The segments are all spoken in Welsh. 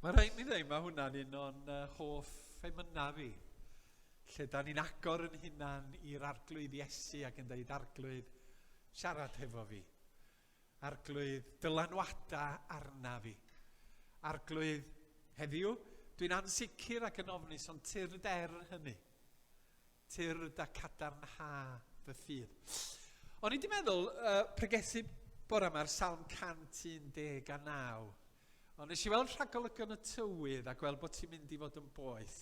Mae rhaid mi ddweud, mae hwnna'n un o'n hoff emynau fi. Lle da ni'n agor yn hunan i'r arglwydd Iesu ac yn dweud, arglwydd, siarad hefo fi. Arglwydd, dylanwada arna fi. Arglwydd, heddiw, dwi'n ansicr ac yn ofnus, ond tyrd er hynny. Tyrd a cadarnha fy ffydd. O'n i wedi meddwl uh, pregethu bore yma'r Salm 119. Ond nes i weld rhagolygon y tywydd a gweld bod ti'n mynd i fod yn boeth.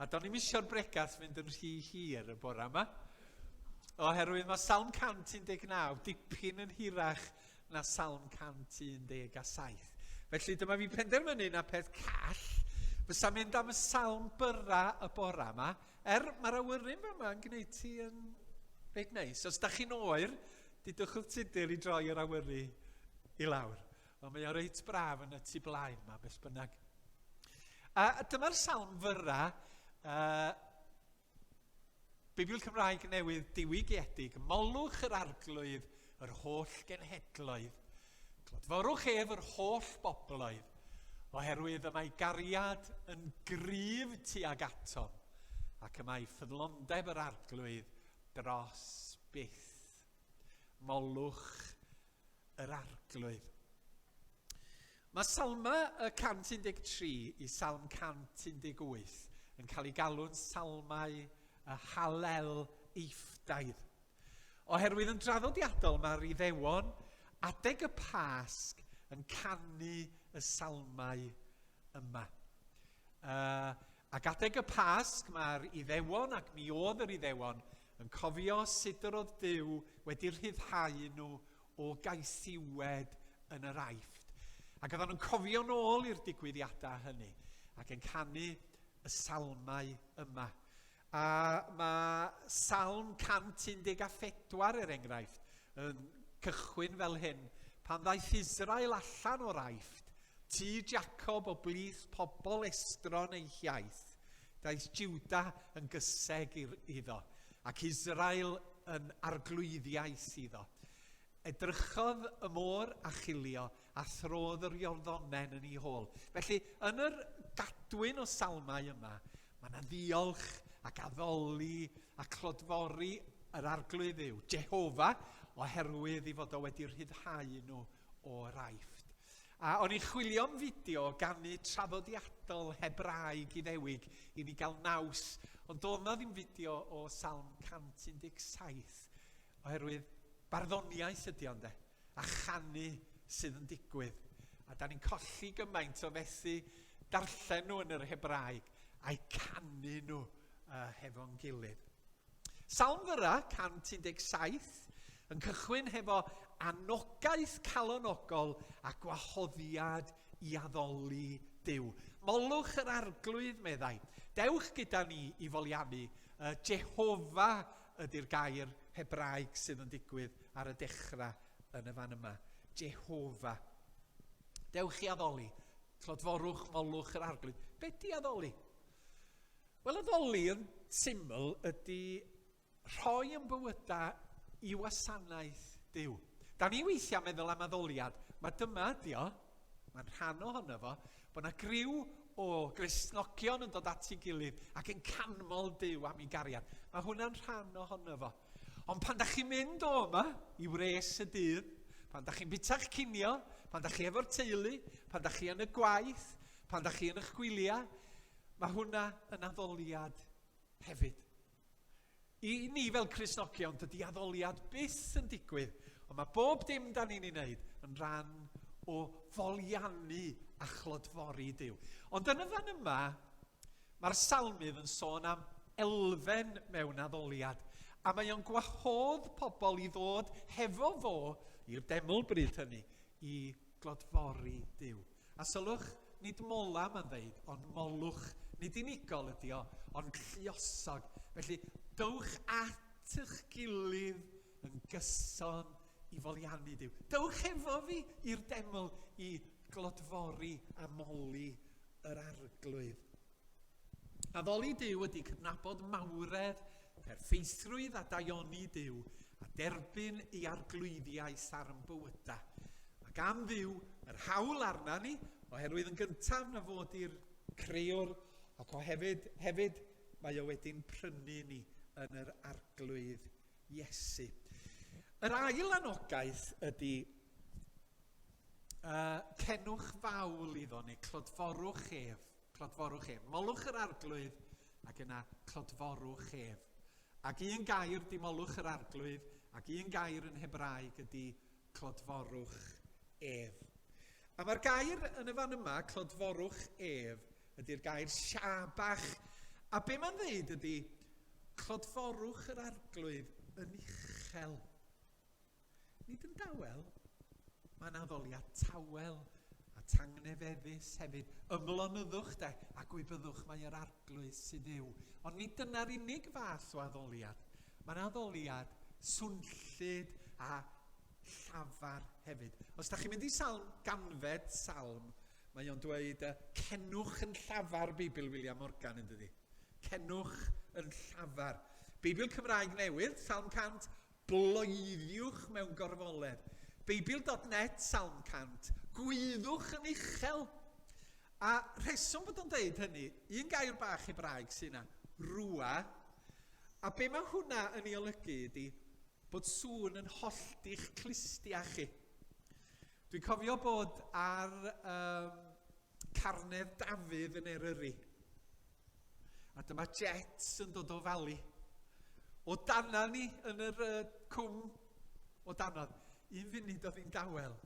A do'n i'm isio'r bregath fynd yn rhy hir y bore yma. Oherwydd mae Salm 119 dipyn yn hirach na Salm 117. Felly dyma fi'n penderfynu na peth call fysa mynd am y salm byra y bora yma, er mae'r awyru'n fama yn gwneud ti yn reit neis. Os da chi'n oer, dudwch wrth Tudur i droi yr awyru i lawr. Ond mae o reit braf yn y tu blaen yma, beth bynnag. A dyma'r salm fyra, Beibl Cymraeg Newydd diwygiedig, Molwch yr Arglwydd yr holl genhedloedd, clodforwch ef yr holl bobloedd, oherwydd y mae gariad yn gryf tuag atom, ac y mae ffyddlondeb yr Arglwydd dros byth. Molwch yr Arglwydd. Mae Salma y 113 i Salm 118 yn cael ei galw'n salmau y Hallel Eifftaidd. Oherwydd yn draddodiadol mae'r Iddewon adeg y Pasg yn canu y salmau yma. Uh, ac adeg y Pasg mae'r Iddewon ac mi oedd yr Iddewon yn cofio sut yr oedd Duw wedi rhyddhau nhw o gaethiwed yn yr Aifft. Ac oedden nhw'n cofio nôl i'r digwyddiadau hynny ac yn canu y salmau yma. A mae Salm 114 er enghraifft yn cychwyn fel hyn, pan ddaeth Israel allan o'r Aifft, tŷ Jacob o blith pobl estron ei hiaith, Daeth Juda yn gyseg iddo, ac Israel yn arglwyddiaeth iddo. Edrychodd y môr a chilio, a throdd yr Iorddonen yn ei hôl. Felly, yn yr gadwyn o salmau yma, mae yna ddiolch ac addoli a clodfori yr arglwydd yw, Jehofa, oherwydd ei fod o wedi rhyddhau nhw o'r Aifft. A o'n i'n chwilio am fideo o ganu traddodiadol Hebraeg Iddewig i ni gael naws, ond doedd 'na ddim fideo o Salm 117, oherwydd barddoniaeth ydy o, ynde, a chanu sydd yn digwydd. A da ni'n colli gymaint o fethu darllen nhw yn yr Hebraeg a'u canu nhw uh, hefo'n gilydd. Salm fyra, 117, yn cychwyn hefo anogaeth calonogol a gwahoddiad i addoli Duw. Molwch yr arglwydd, meddai. Dewch gyda ni i foliannu. Uh, Jehofa ydy'r gair Hebraeg sydd yn digwydd ar y dechrau yn y fan yma. Jehofa. Dewch i addoli. Clodforwch, molwch yr arglwydd. Be di addoli? Wel, addoli yn syml ydy rhoi yn bywydau i wasanaeth Duw. Da ni weithiau meddwl am addoliad. Mae dyma ydy o, mae'n rhan ohono fo, bod yna griw o Gristnogion yn dod at ei gilydd ac yn canmol Duw am ei gariad. Mae hwnna'n rhan ohono fo. Ond pan da chi'n mynd o yma i wres y dydd, pan da chi'n bita'ch cinio, pan da chi efo'r teulu, pan da chi yn y gwaith, pan da chi yn eich gwyliau, Mae hwnna yn addoliad hefyd. I ni fel Cristnogion, dydy addoliad byth yn digwydd, ond mae bob dim da ni'n ei wneud yn rhan o foliannu a chlodfori Duw. Ond yn y fan yma, mae'r salmydd yn sôn am elfen mewn addoliad, a mae o'n gwahodd pobl i ddod hefo fo i'r deml bryd hynny i glodfori Duw. A sylwch, nid mola mae'n ddeud, ond molwch. Nid unigol ydi o, ond lluosog. Felly, dowch at eich gilydd yn gyson i foliannu Duw. Dowch efo fi i'r deml i glodfori a moli yr arglwydd. Addoli Duw ydy cydnabod mawredd, perffeithrwydd a daioni Duw, a derbyn ei arglwyddiaeth ar yn bywydau. Mae gan Dduw yr hawl arna ni, oherwydd yn gyntaf na fod i'r crëwr, ac o hefyd, hefyd mae o wedi'n prynu ni yn yr arglwydd Iesu. Yr ail anogaeth ydy cenwch fawl iddo neu clodforwch ef. Clodforwch ef. Molwch yr arglwydd ac yna clodforwch ef. Ac un gair di molwch yr arglwydd ac un gair yn Hebraeg ydy clodforwch ef. A mae'r gair yn y fan yma, clodforwch ef, ydy'r gair siabach. A be mae'n dweud ydy, clodforwch yr arglwydd yn uchel. Nid yn dawel, mae'n addoliad tawel a tangnefeddus hefyd. Ymlonyddwch de, a gwybyddwch mae yr arglwydd sydd yw. Ond nid dyna'r unig fath o addoliad. Mae'n addoliad swnllyd a llafar hefyd. Os da chi'n mynd i salm, ganfed salm, mae o'n dweud, cenwch yn llafar Beibl William Morgan yn dydi. Cenwch yn llafar. Beibl Cymraeg Newydd, Salm 100, Bloeddiwch mewn gorfoledd. Beibl.net, Salm 100, Gwyddwch yn uchel. A rheswm bod o'n deud hynny, un gair bach Hebraeg sy'n yna, rwa. A be mae hwnna yn ei olygu ydy bod sŵn yn hollti'ch clustiau chi. Dwi'n cofio bod ar um, Carnedd Dafydd yn Eryri. A dyma jets yn dod o Fali. O dana ni yn yr uh, cwm o danodd. Un funud oedd hi'n dawel.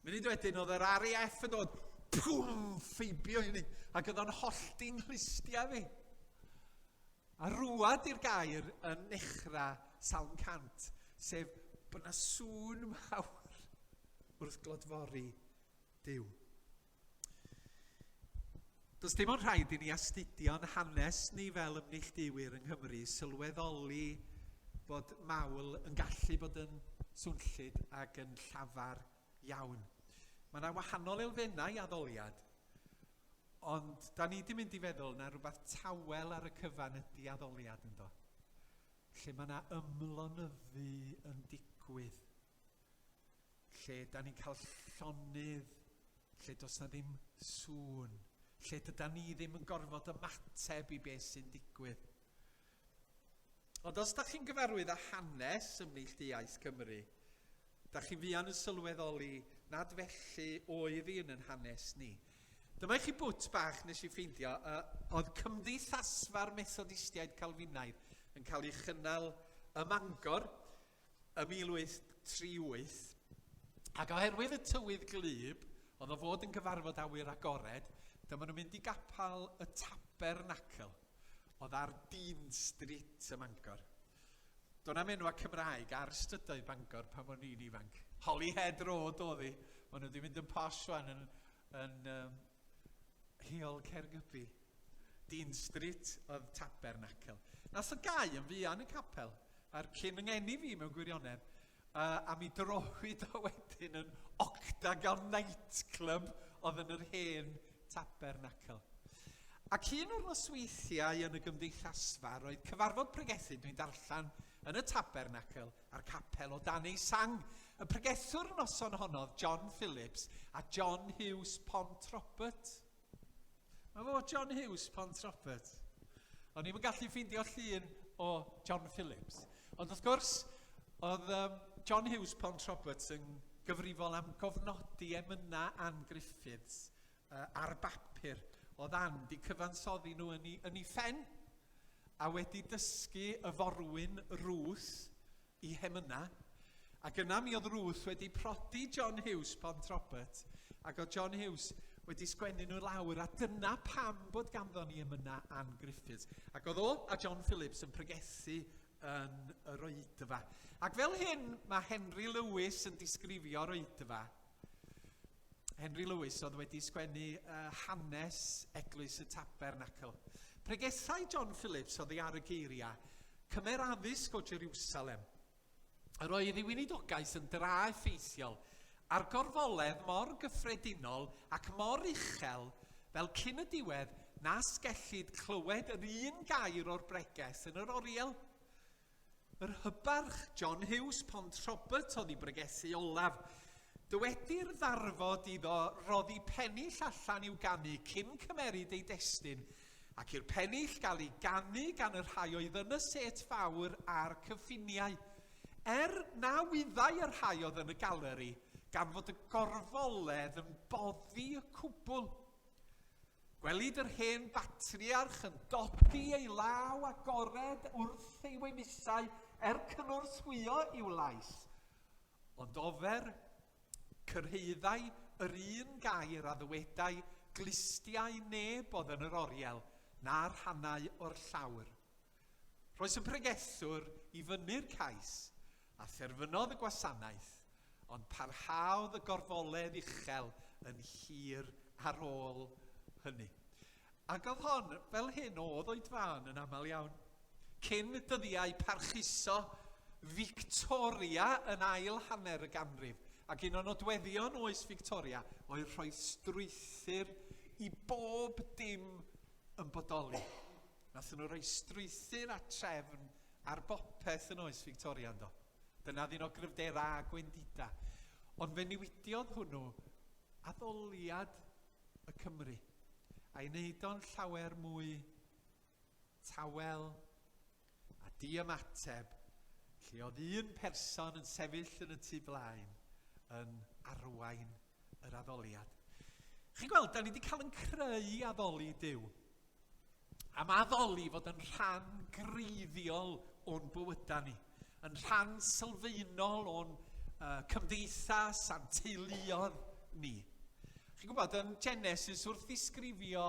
Munud wedyn oedd yr RAF yn dod, pwm, ffeibio i ni. Ac oedd o'n hollti'n nghlustiau fi. A rwad i'r gair yn nechrau Salm 100, sef bod yna sŵn mawr wrth glodfori Duw. Does dim ond rhaid i ni astudio'n hanes ni fel ymneilltuwyr yng Nghymru sylweddoli bod mawl yn gallu bod yn swnllyd ac yn llafar iawn. Mae yna wahanol elfennau i addoliad, ond da ni wedi mynd i feddwl na rhywbeth tawel ar y cyfan ydy addoliad ynddo. Lle mae yna ymlonyddu yn digwydd. lle da ni'n cael llonydd, lle does na ddim sŵn, lle dyda ni ddim yn gorfod ymateb i beth sy'n digwydd. Ond os da chi'n gyfarwydd â hanes ymneilltuaeth Cymru, da chi'n fuan yn sylweddoli nad felly oedd hi yn yn hanes ni. Dyma i chi bwt bach nes i ffeindio, uh, oedd Cymdeithasfa'r Methodistiaid Calfinaidd yn cael ei chynnal ym Mangor ym 1838, ac oherwydd y tywydd gwlyb, oedd o fod yn gyfarfod awyr agored, dyma nhw'n mynd i gapel y Tabernacl, oedd ar Dean Street ym Mangor. Do'n am enwa Cymraeg ar strydoedd Bangor pan o'n i'n ifanc. Holyhead Road oedd hi. Maen nhw wedi mynd yn posh wan yn, yn um, Heol Caergybi. Dean Street oedd Tabernacl. Nath o gau yn fuan y capel, a'r cyn yng ngeni fi mewn gwirionedd, uh, a mi drowyd o wedyn yn Octagon Nightclub oedd yn yr hen Tabernacl. Ac un o'r nosweithiau yn y gymdeithasfa roedd cyfarfod pregethu dwi'n darllen yn y Tabernacl a'r capel o dan ei sang. Y pregethwr noson honnodd John Phillips a John Hughes Pont Robert. Mae fo John Hughes, Pont Robert. O'n i'm yn gallu ffeindio llun o John Phillips. Ond wrth gwrs, oedd um, John Hughes Pont Roberts yn gyfrifol am gofnodi emynau Ann Griffiths uh, ar bapur. Oedd Ann di cyfansoddi nhw yn ei, yn ei phen a wedi dysgu y forwyn Ruth i hemynau. Ac yna mi oedd Ruth wedi prodi John Hughes Pont Robert, ac oedd John Hughes wedi sgwennu nhw lawr, a dyna pam bod ganddo ni emynau Ann Griffiths. Ac oedd o a John Phillips yn pregethu yn yr oedfa. Ac fel hyn mae Henry Lewis yn disgrifio'r oedfa. Henry Lewis oedd wedi sgwennu uh, hanes Eglwys y Tabernacl. Pregethau John Phillips oedd ar y geiriau, cymer addysg o Jerusalem. Yr oedd ei weinidogaeth yn dra effeithiol, a'r gorfoledd mor gyffredinol ac mor uchel fel cyn y diwedd nas gellid clywed yr un gair o'r bregeth yn yr oriel. Yr hybarch John Hughes Pont Robert oedd i bregethu olaf. Dywedir ddarfod iddo roddi pennill allan i'w ganu cyn cymeryd ei destun, ac i'r pennill gael ei ganu gan y rhai oedd yn y sêt fawr a'r cyffiniau, er na wyddai y rhai oedd yn y galeri, gan fod y gorfoledd yn boddi y cwbl. Gwelid yr hen batriarch yn dodi ei law agored wrth ei wefusau er cynorthwyo i'w lais, Ond ofer, cyrhaeddai yr un gair a ddywedai glustiau neb oedd yn yr oriel, na'r rhannau o'r llawr. Rhoes y pregethwr i fyny'r cais, a therfynodd y gwasanaeth, ond parhaodd y gorfoledd uchel yn hir ar ôl hynny. Ac oedd hon, fel hyn oedd oedfaon yn aml iawn. Cyn dyddiau parchuso Victoria yn ail hanner y ganrif, ac un o nodweddion oes Victoria oedd rhoi strwythur i bob dim yn bodoli. Nathon nhw roi strwythur a trefn ar bopeth yn oes Victoria ynddo. Dyna ddyn o gryfderau a gwendidau. Ond fe newidiodd hwnnw addoliad y Cymry, a'i wneud o'n llawer mwy tawel a diymateb, lle oedd un person yn sefyll yn y tu blaen yn arwain yr addoliad. Chi'n gweld, da ni wedi cael yn creu addoli Duw. A mae addoli fod yn rhan greiddiol o'n bywydau ni, yn rhan sylfaenol o'n cymdeithas a'n teuluodd ni. Chi'n gwybod, yn Genesis, wrth ddisgrifio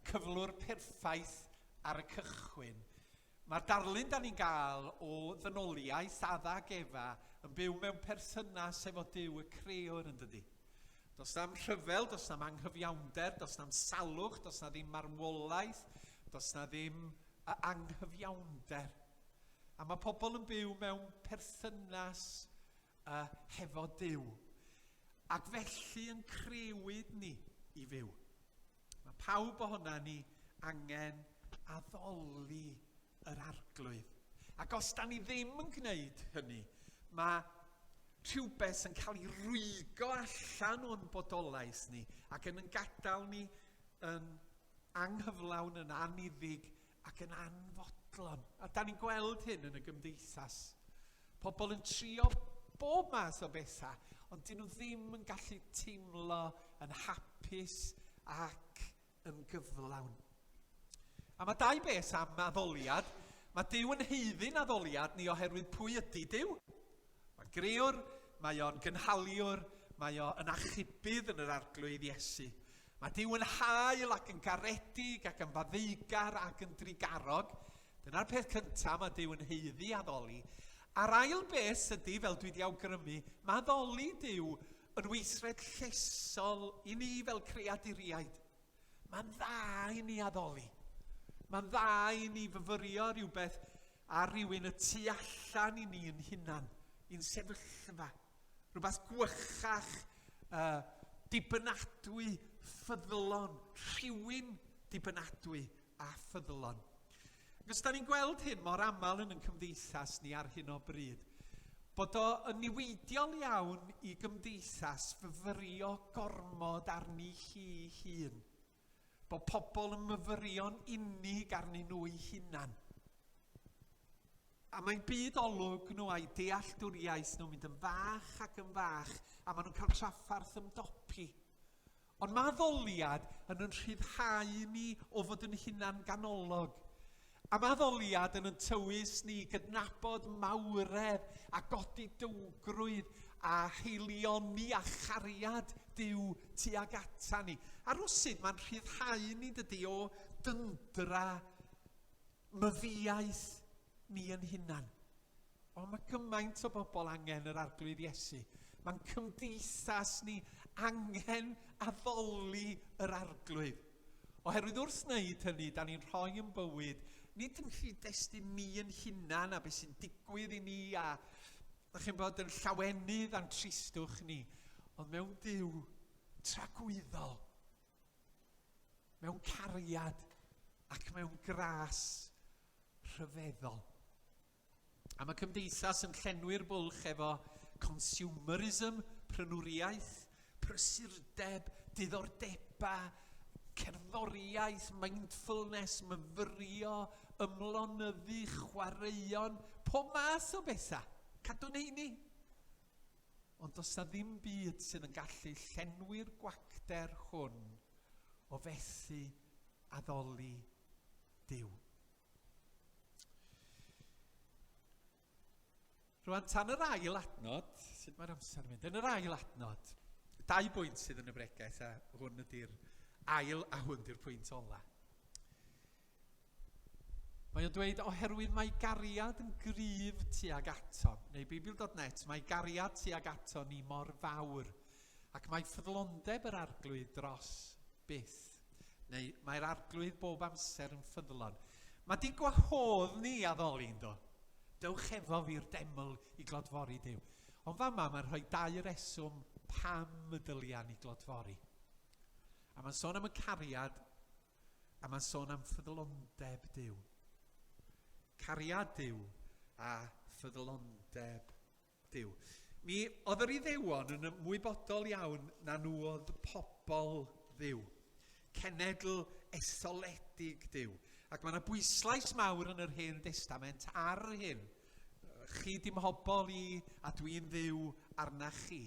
cyflwr perffaith ar y cychwyn, Mae'r darlun da ni'n gael o ddynoliaeth Adda ac Efa yn byw mewn perthynas efo Duw y Creawr yn dydi? Does na'm rhyfel, does na'm anghyfiawnder, does na'm salwch, does na ddim marwolaeth, does na ddim anghyfiawnder. A mae pobl yn byw mewn perthynas hefo Duw. Ac felly yn creuwyd ni i fyw. Mae pawb ohona ni angen addoli yr arglwydd. Ac os da ni ddim yn gwneud hynny, mae rhywbeth yn cael ei rwygo allan o'n bodolaeth ni ac yn yn gadael ni yn anghyflawn, yn aniddig ac yn anfodlon. A da ni'n gweld hyn yn y gymdeithas. Pobl yn trio bob math o bethau, ond dyn nhw ddim yn gallu teimlo yn hapus ac yn gyflawn. A mae dau beth am addoliad. Mae Duw yn haeddu'n addoliad ni oherwydd pwy ydy Duw. Mae'n grewr, mae o'n gynhaliwr, mae o yn achubydd yn yr arglwydd Iesu. Mae Duw yn hael ac yn garedig ac yn faddeugar ac yn drugarog. Dyna'r peth cyntaf mae Duw yn haeddu addoli. A'r ail beth ydy, fel dwi wedi awgrymu, mae addoli Duw yn weithred llesol i ni fel creaduriaid. Mae'n dda i ni addoli. Mae'n dda i ni fyfyrio rhywbeth ar rywun y tu allan i ni yn hunan, i'n sefyllfa. Rhywbeth gwychach, dibynadwy, ffyddlon, rhywun dibynadwy a ffyddlon. Ac os da ni'n gweld hyn mor aml yn yn cymdeithas ni ar hyn o bryd, bod o yn niweidiol iawn i gymdeithas fyfyrio gormod arni hi hun. Bod pobl yn myfyrio'n unig arnyn nhw'u hunan. A mae'n byd olwg nhw a'i dealltwriaeth nhw'n mynd yn fach ac yn fach, a maen nhw'n cael traffarth ymdopi. Ond mae addoliad yn yn rhyddhau ni o fod yn hunan ganolog. A mae addoliad yn yn tywys ni i gydnabod mawredd a godidowgrwydd a haelioni a chariad Duw tuag ata ni. A rwsut mae'n rhyddhau ni dydy o dyndra myfiaeth ni yn hunan. Ond mae gymaint o bobl angen yr Arglwydd Iesu. Mae'n cymdeithas ni angen addoli yr Arglwydd. Oherwydd wrth wneud hynny, da ni'n rhoi yn bywyd, nid yn nghyd-destun ni yn hunan a beth sy'n digwydd i ni a da chi'n bod yn llawenydd a'n tristwch ni, ond mewn Duw tragwyddol, mewn cariad ac mewn gras rhyfeddol. A mae cymdeithas yn llenwi'r bwlch efo consumerism, Prynwriaeth, prysurdeb, diddordeba, cerddoriaeth, mindfulness, myfyrio, ymlonyddu, chwaraeon, pob math o bethau. Cadw'n heini. Ond does 'na ddim byd sydd yn gallu llenwi'r gwacter hwn o fethu addoli Duw. Rwan, tan yr ail adnod, sut mae'r amser yn mynd? Yn yr ail adnod, dau bwynt sydd yn y bregaeth, a hwn ydy'r ail a hwn ydy'r pwynt ola. Mae o'n dweud, oherwydd mae gariad yn gryf tuag ato, neu Beibl.net, mae gariad tuag ato ni mor fawr, ac mae ffyddlondeb yr arglwydd dros byth. Neu mae'r arglwydd bob amser yn ffyddlon. Mae di gwahodd ni addoli, ynddo? Dewch efo fi'r deml i glodfori Duw. Ond fama mae'n rhoi dau reswm pam y dylia ni glodfori. A mae'n sôn am y cariad A mae'n sôn am ffyddlondeb Duw. Cariad Duw a ffyddlondeb Duw. Mi oedd yr Iddewon yn ymwybodol iawn na nhw oedd pobl Dduw. Cenedl etholedig Duw. Ac mae yna bwyslais mawr yn yr Hen Destament ar hyn. Chi dim hobol i a dwi'n dduw arna chi.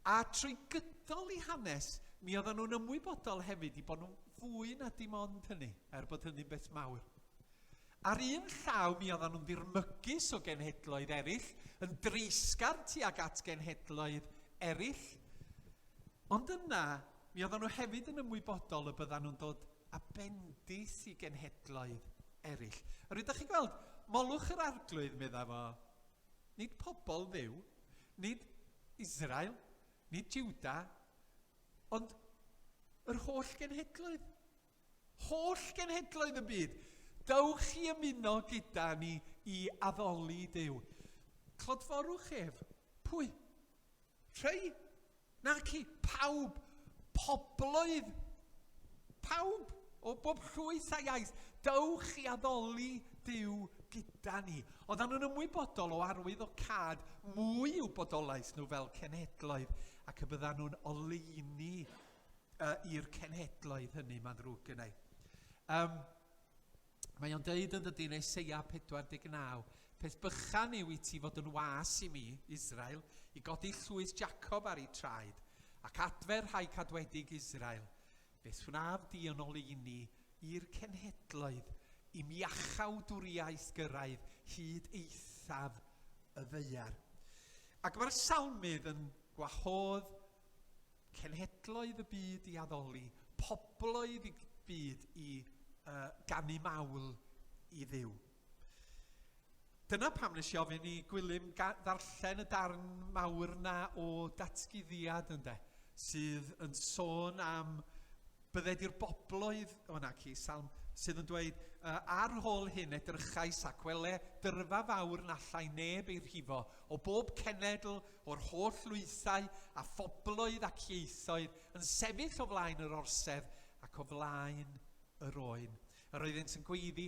A trwy gydol i hanes, mi oedden nhw'n ymwybodol hefyd i bod nhw'n fwy na dim ond hynny, er bod hynny'n beth mawr. Ar un llaw, mi oedden nhw'n ddirmygus o genhedloedd eraill, yn dreisgar tuag at genhedloedd eraill. Ond yna, mi oedden nhw hefyd yn ymwybodol y byddan nhw'n dod a bendith i genhedloedd eraill. A rydych chi'n gweld, molwch yr arglwydd, medda fo, nid pobl ddiw, nid Israel, nid Juda, ond yr holl genhedloedd. Holl genhedloedd y byd. Dewch i ymuno gyda ni i addoli Duw. Clodforwch ef. Pwy? Rhei? Naci, pawb, pobloedd, pawb o bob llwyth a iaith, dewch i addoli Duw gyda ni. Oedden nhw'n ymwybodol o arwydd o cad mwy i'w bodolaeth nhw fel cenhedloedd ac y byddan nhw'n oleuni uh, i'r cenhedloedd hynny, mae'n ddrwg gennau. Um, Mae o'n deud yn dydy yn Eseia 49, Peth bychan yw i ti fod yn was i mi, Israel, i godi llwyth Jacob ar ei traed, ac adfer rhai cadwedig Israel. Fe'th wnaf di yn oleuni i'r cenhedloedd, i'm iachawdwriaeth gyrraedd hyd eithaf y ddaear. Ac mae'r salmydd yn gwahodd cenhedloedd y byd i addoli, pobloedd y byd i uh, ganu mawl i Dduw. Dyna pam nes i ofyn i Gwilym ddarllen y darn mawr na o datguddiad ynde, sydd yn sôn am Bydded i'r bobloedd, o na ci, salm, sydd yn dweud, ar ôl hyn edrychais ac wele dyrfa fawr na allai neb ei rhifo, o bob cenedl, o'r holl lwythau a phobloedd ac ieithoedd, yn sefyll o flaen yr orsedd ac o flaen yr oen. Yr oeddynt yn gweiddi,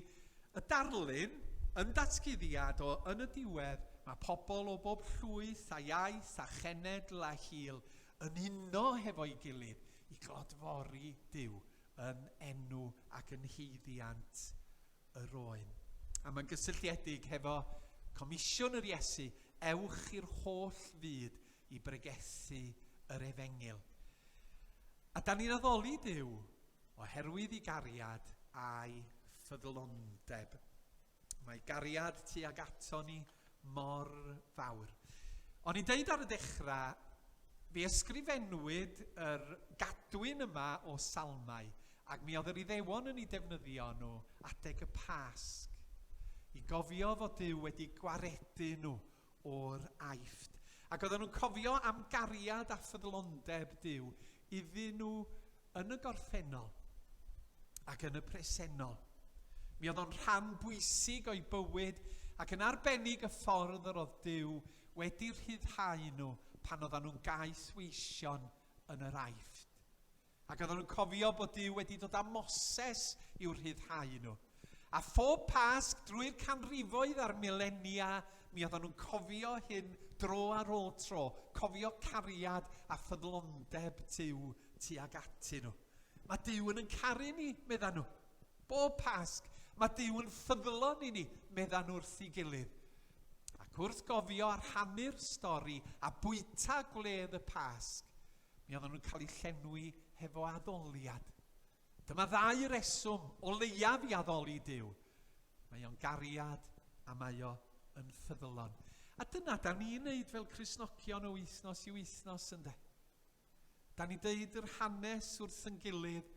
y darlun yn datguddiad o yn y diwedd, mae pobl o bob llwyth a iaith a chenedl a hil yn uno hefo'i gilydd i glodfori Duw yn enw ac yn haeddiant yr oen. A mae'n gysylltiedig hefo comisiwn yr Iesu, ewch i'r holl fyd i bregethu yr efengyl. A da ni'n addoli Duw oherwydd i gariad a'i ffyddlondeb. Mae gariad tuag ato ni mor fawr. O'n i'n deud ar y dechrau, fe ysgrifennwyd yr gadwyn yma o salmau, ac mi oedd yr Iddewon yn eu defnyddio nhw adeg y Pasg, i gofio fod Duw wedi gwaredu nhw o'r Aifft. Ac oedden nhw'n cofio am gariad a ffyddlondeb Duw iddyn nhw yn y gorffennol ac yn y presennol. Mi oedd o'n rhan bwysig o'i bywyd ac yn arbennig y ffordd yr oedd Duw wedi rhyddhau nhw pan oedden nhw'n gaethweision yn yr Aifft. Ac oedden nhw'n cofio bod Duw wedi dod â Moses i'w rhyddhau nhw. A phob Pasg drwy'r canrifoedd a'r milenia, mi oedden nhw'n cofio hyn dro ar ôl tro, cofio cariad a ffyddlondeb Duw tuag atyn nhw. Mae Duw yn yn caru ni, medda nhw. Bob Pasg, mae Duw yn ffyddlon i ni, medda nhw wrth ei gilydd. Ac wrth gofio a rhannu'r stori a bwyta gwledd y Pasg, mi oedden nhw'n cael eu llenwi hefo addoliad. Dyma ddau reswm o leiaf i addoli Duw. Mae o'n gariad a mae o yn ffyddlon. A dyna da ni'n neud fel Cristnogion o wythnos i wythnos ynde. Da ni'n deud yr hanes wrth yn gilydd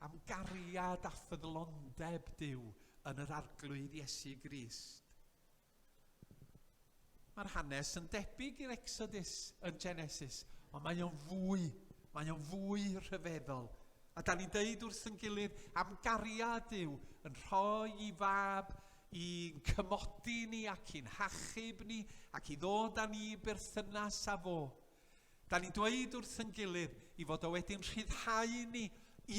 am gariad a ffyddlondeb Duw yn yr Arglwydd Iesu Grist. Mae'r hanes yn debyg i'r Exodus yn Genesis, ond mae o'n fwy, mae o'n fwy rhyfeddol. A da ni'n deud wrth yn gilydd am gariad Duw yn rhoi i fab i'n cymodi ni ac i'n hachub ni ac i ddod â ni i berthynas â fo. Da ni'n dweud wrth yn gilydd i fod o wedi'n rhyddhau ni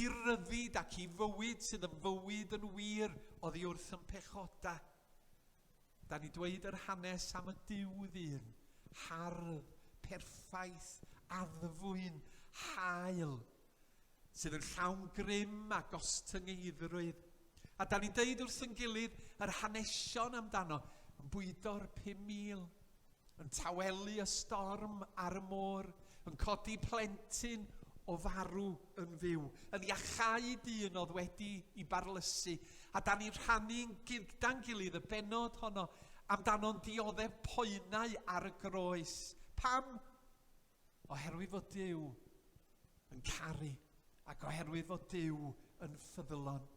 i ryddid ac i fywyd sydd yn fywyd yn wir oddi wrth yn pechodau. Da ni'n dweud yr hanes am y Duw ddyn, hardd, perffaith, addfwyn, hael, sydd yn llawn grym a gostyngeiddrwydd. A da ni'n deud wrth yn gilydd yr hanesion amdano, yn bwydo'r 5,000, yn tawelu y storm ar y môr, yn codi plentyn o farw yn fyw, yn iachau dyn oedd wedi i barlysu. A da ni'n rhannu'n gyda'n gilydd y bennod honno amdano'n dioddef poenau ar y groes. Pam? Oherwydd fod Duw yn caru ac oherwydd fod Duw yn ffyddlon.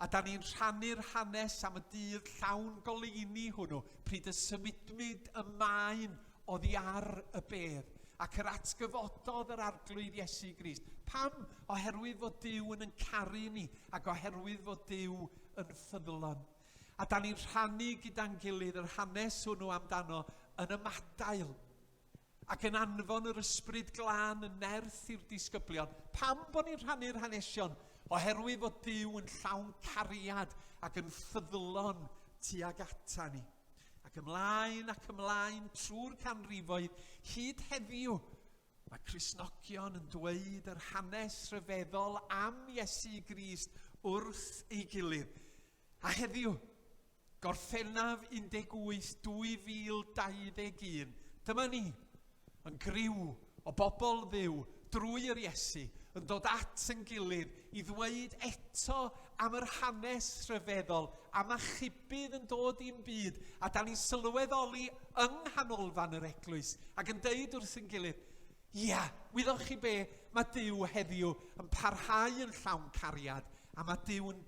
A da ni'n rhannu'r hanes am y dydd llawn goleuni hwnnw, pryd y symudwyd y maen oddi ar y bedd, ac yr atgyfododd yr Arglwydd Iesu Grist. Pam? Oherwydd fod Duw yn yn caru ni, ac oherwydd fod Duw yn ffyddlon. A da ni'n rhannu gyda'n gilydd yr hanes hwnnw amdano yn ymadael ac yn anfon yr Ysbryd Glân yn nerth i'r disgyblion. Pam bod ni'n rhannu'r hanesion? Oherwydd fod Duw yn llawn cariad ac yn ffyddlon tuag ata ni. Ac ymlaen ac ymlaen trwy'r canrifoedd hyd heddiw, mae Cristnogion yn dweud yr hanes rhyfeddol am Iesu Grist wrth ei gilydd. A heddiw, Gorffennaf 18, 2021, dyma ni, yn griw o bobl Dduw drwy yr Iesu, yn dod at yn gilydd i ddweud eto am yr hanes rhyfeddol, am achubydd yn dod i'n byd, a da ni'n sylweddoli yng nghanolfan yr eglwys, ac yn deud wrth yn gilydd, ia, wyddoch chi be, mae Duw heddiw yn parhau yn llawn cariad, A mae Duw yn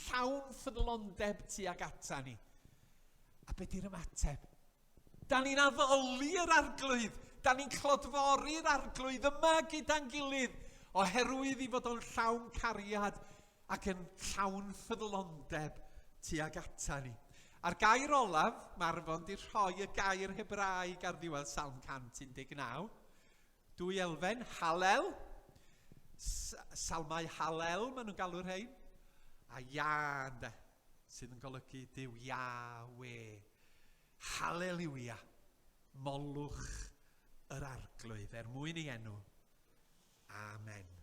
llawn ffyddlondeb tuag ata ni. A be di'r ymateb? Da ni'n addoli yr arglwydd. Da ni'n clodfori'r arglwydd yma gyda'n gilydd oherwydd i fod o'n llawn cariad ac yn llawn ffyddlondeb tuag ata ni. A'r gair olaf, mae Arfon di rhoi y gair Hebraeg ar ddiwedd Salm 119. Dwy elfen, Hallel, Salmau Hallel maen nhw'n galw'r rhain, a Ia, ynde, sydd yn golygu Duw Yahwe. Hallelujah, molwch yr arglwydd er mwyn ei enw. Amen.